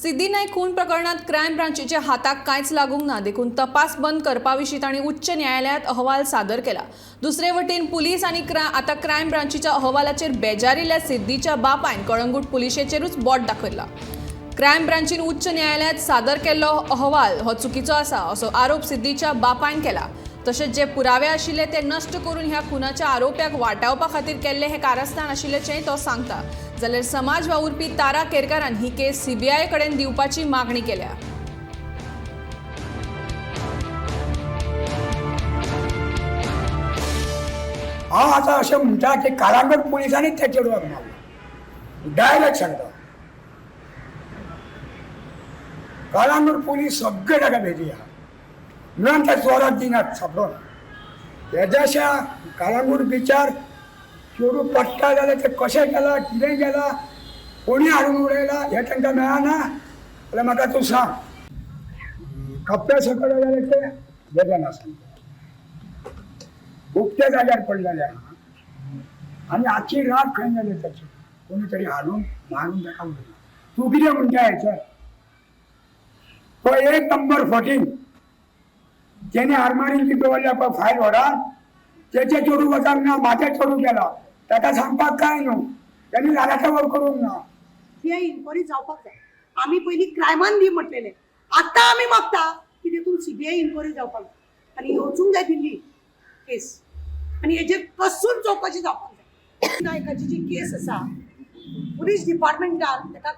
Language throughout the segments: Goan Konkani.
सिद्धी नायक खून प्रकरणात क्रायम ब्रांचीच्या हाताक कांयच लागूंक ना, देखून तपास बंद करपा विशीं तांणी उच्च न्यायालयात अहवाल सादर केला. दुसरे वटेन पुलीस आनी आतां क्रायम ब्रांचीच्या अहवालाचेर बेजारिल्ल्या सिद्धीच्या बापायन कळंगूट पुलिशेचेरूच बोट दाखयला. क्रायम ब्रांचीन उच्च न्यायालयात सादर केल्लो अहवाल हो चुकीचो आसा असो आरोप सिद्धीच्या बापायन केला. तशेंच जे पुरावे आशिल्ले ते नश्ट करून ह्या खुनाच्या आरोप्याक वाटावपा खातीर केल्ले हे कारस्थान आशिल्ल्याचेंय तो सांगता. जाल्यार समाज वावुरपी तारा केरकारान ही केस सीबीआय कडेन दिवपाची मागणी केल्या. हांव आतां अशें म्हणटा की कालांगूट पुलिसांनीच त्या चेडवाक मारलो, डायरेक्ट सांगता. कालांगूट पुलीस सगळे ताका भेटी आहा म्हणून त्या चोराक दिनात सापडोन. हेज्याशा कालांगूट बिचार चेडूं पडटा जाल्यार ते कशें केलां, कितें केलां, कोणी हाडून उडयला हें तांकां मेळना जाल्यार म्हाका तूं सांग. कप्प्या सकयल जाल्यार ते बेजान आसा, उक्त्या जाग्यार पडलेले आहा आनी आख्खी रात खंय गेले ताची कोणी तरी हाडून मारून ताका उडयला. तूं कितें म्हणटा हेचेर? तो एक नंबर 14 तेणे आरमारीन ती दवरल्या पळय फायल व्हरान, तेचे चेडूं वचूंक ना, म्हाजें चेडूं गेला. ताका सांगपाक कांय न्हू, तेणी जाल्यार वर करूंक ना. सीबीआय इन्क्वायरी जावपाक जाय. आमी पयलीं क्रायमान दी म्हटलेलें, आतां आमी मागता की तितून सीबीआय इन्क्वायरी जावपाक जाय आनी वचूंक जाय दिल्ली केस आनी हेजेर कसून चवकशी जावपाक जाय. नायकाची जी केस आसा, पुलीस डिपार्टमेंटान ताका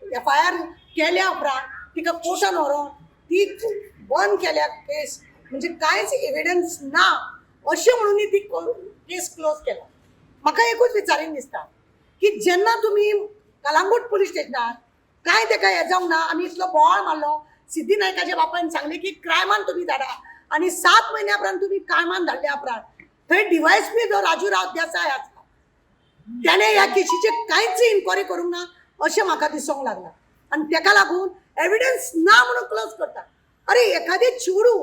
एफआयआर केल्या उपरांत तिका कोर्टान व्हरोन ती बंद केल्या केस, म्हणजे कांयच एविडन्स ना अशें म्हणून ती केस क्लोज केला. म्हाका एकूच विचारीन दिसता की जेन्ना तुमी कलांगूट पुलीस स्टेशनार कांय तेका हें जावंक ना, आमी इतलो बोवाळ मारलो, सिद्धी नायकाच्या बापायन सांगलें की क्रायमान तुमी धाडा आनी 7 म्हयन्या उपरांत तुमी क्रायमान धाडल्या उपरांत थंय डीवायएसपी जो राजू राव देसाय आसा त्याने ह्या केशीचेर कांयच इन्क्वायरी करूंक ना अशें म्हाका दिसूंक लागलां आनी तेका लागून एविडन्स ना म्हणून क्लोज करता. अरे एखादें चेडूं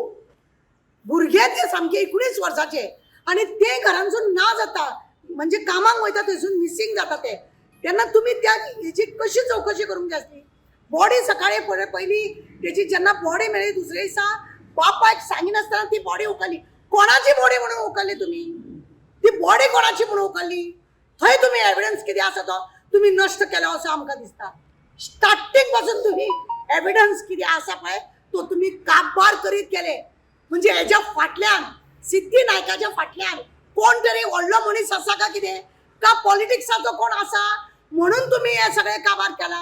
भुरगें तें सामकें 19 वर्साचें आनी तें घरांसून ना जाता, म्हणजे कामाक वयता थंयसून मिसींग जाता तें, तेन्ना तुमी त्या हेची कशी चवकशी करूंक जाय आसली? बॉडी सकाळी पयलीं तेची जेन्ना बॉडी मेळ्ळी दुसरे दिसा बापायक सांगिनासतना ती बॉडी उखल्ली. कोणाची बॉडी म्हणून उखल्ली तुमी? ती बॉडी कोणाची म्हणून उखल्ली? थंय तुमी एविडन्स कितें आसा तो तुमी नश्ट केलो असो आमकां दिसता. स्टार्टींग पासून तुमी एविडन्स कितें आसा पळय तो तुमी काबार करीत गेले. म्हणजे हेज्या फाटल्यान, सिद्धी नायकाच्या फाटल्यान कोण तरी व्हडलो मनीस आसा का कितें, का पॉलिटिक्साचो कोण आसा म्हणून तुमी हे सगळें काबार केला?